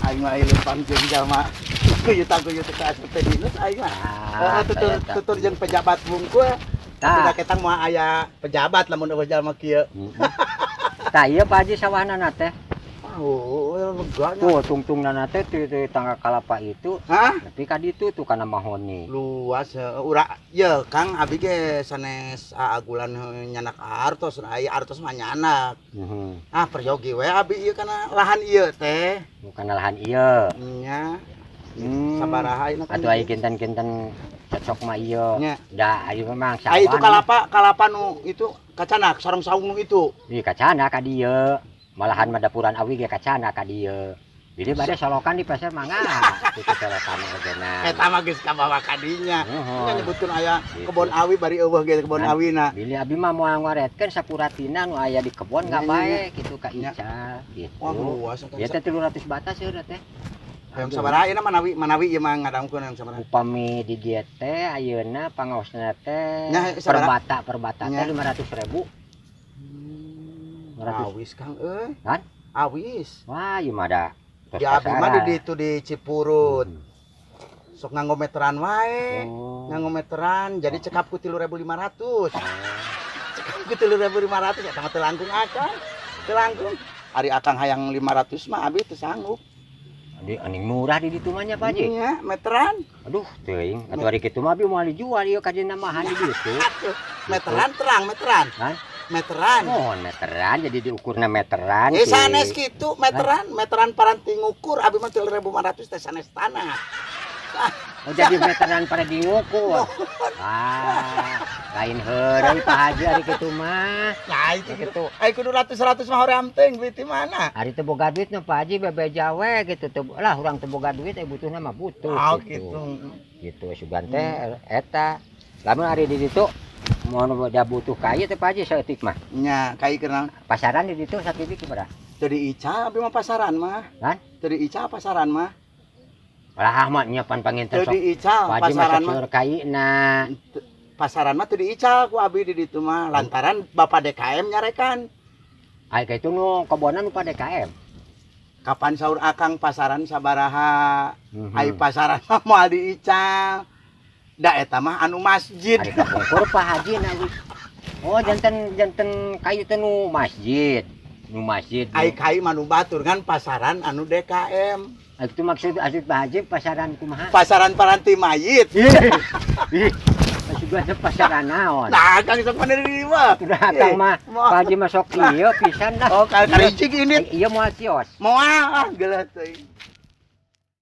Aing mah ieu lempang jeung jalma guyutan-guyut teh asup teh dinas aing mah. Ah, Heeh, tutur eta. Tutur jeung pejabat bungkul. Tah. Sudah ketang moal aya pejabat lamun euweuh jalma kieu. Tah, ieu Pak Haji sawahna teh. Oh, lega nya. Tuh tungtungna teh ti tangga kalapa itu Hah? Nepi ka ditu tuh kana mahoni. Luas heuh. Ura ye Kang, abi ge sanes aagulan nyanak artos, aya artos mah nyanak. Ah, peryogi we abi ieu kana lahan ieu teh. Bukan lahan ieu. Nya. Sabaraha ayeuna kan? Atuh aya kinten-kinten cocok mah ieu. Nya. Da ayeuna memang sawah. Ai itu kalapa, kalapa nu itu kacana sareng saung nu itu. Ih, kacana ka dieu. Malahan mah dapuran awi ge kacana ka dieu. Jadi bade solokan di pasar mangga. Itu solokan ogena. Eta mah geus kabawa ka dinya. Nuhun. Nya nyebutkeun aya Gitu. Kebon awi bari euweuh ge kebon Kan. Awina. Bilih abi mah moal ngaretkeun sapuratina nu aya di kebon Nya, gak nya, bae gitu ka Nya. Ical gitu. Wah, luas eta. Ya teh 300 batas ya udah teh. Hayang sabaraha ayeuna manawi manawi ieu mah ngadangkeun hayang sabaraha? Upami di dieu teh ayeuna pangaosna teh Nya, sabaraha? Perbata perbata Nya. Teh 500.000. 500. Awis, Kang euy. Kan? Awis. Wah, ieu mah da tos Di abi mah di pasaran. ditu di Cipurut. Sok nganggo meteran wae. Oh. Nganggo meteran jadi cekap ku 3500. Cekap ku 3500 eta mah teu langkung akang. Teu langkung. Ari akang hayang 500 mah abi teu sanggup. Di aning murah di ditu mah nya, Pak Haji. Nya, meteran. Aduh, teuing. Atuh ari kitu mah abi moal dijual ieu ka dina mahan di ditu. Atuh, meteran terang meteran. Hah? Meteran. Mohon meteran jadi diukurna meteran. Eh sih. Sanes kitu meteran, meteran paranti ngukur abi mah 3500 teh sanes tanah. Oh, jadi meteran pada diukur. Ah, lain heureuy, Pak Haji, ari kitu mah. Nah, itu gitu. Ai kudu ratus-ratus mah hoream teuing duit di mana? Ari teu boga duit mah, Pak Haji, bebeja we gitu teu lah urang teu boga duit eh butuhna mah butuh Oh, gitu. gitu. Gitu sugan teh eta. Lamun ari di ditu mun da butuh kai teh, Pak Haji, saeutik mah. Nya, kai keur Pasaran di ditu sakibik kumaha? Teu diical abi mah pasaran mah. Kan? Teu diical pasaran mah. Lah mah nya pan panginten Teu sok diical Pak Haji mah pasaran sok mah. seueur kaina. Pasaran mah teu diical ku abi di ditu mah lantaran Bapak DKM nyarekan. Ai ka itu nu kebonan nu pa DKM. Kapan saur akang pasaran sabaraha? Ai pasaran mah moal diical. Da eta mah anu masjid. Ari kapungkur Pak Haji na. Oh, janten janten kayu teh nu masjid. Nu masjid. Ai kai mah nu batur kan pasaran anu DKM. Ah, itu maksud maksud Pak Haji pasaran kumaha? Pasaran paranti mayit. Ih, maksud gua teh pasaran naon? Nah, Kang sok menerima mah. Udah akang mah Moal. Pak Haji masuk ieu pisan dah. Oh, karinci ini. Iya moal kios. Moal ah geuleuh teuing.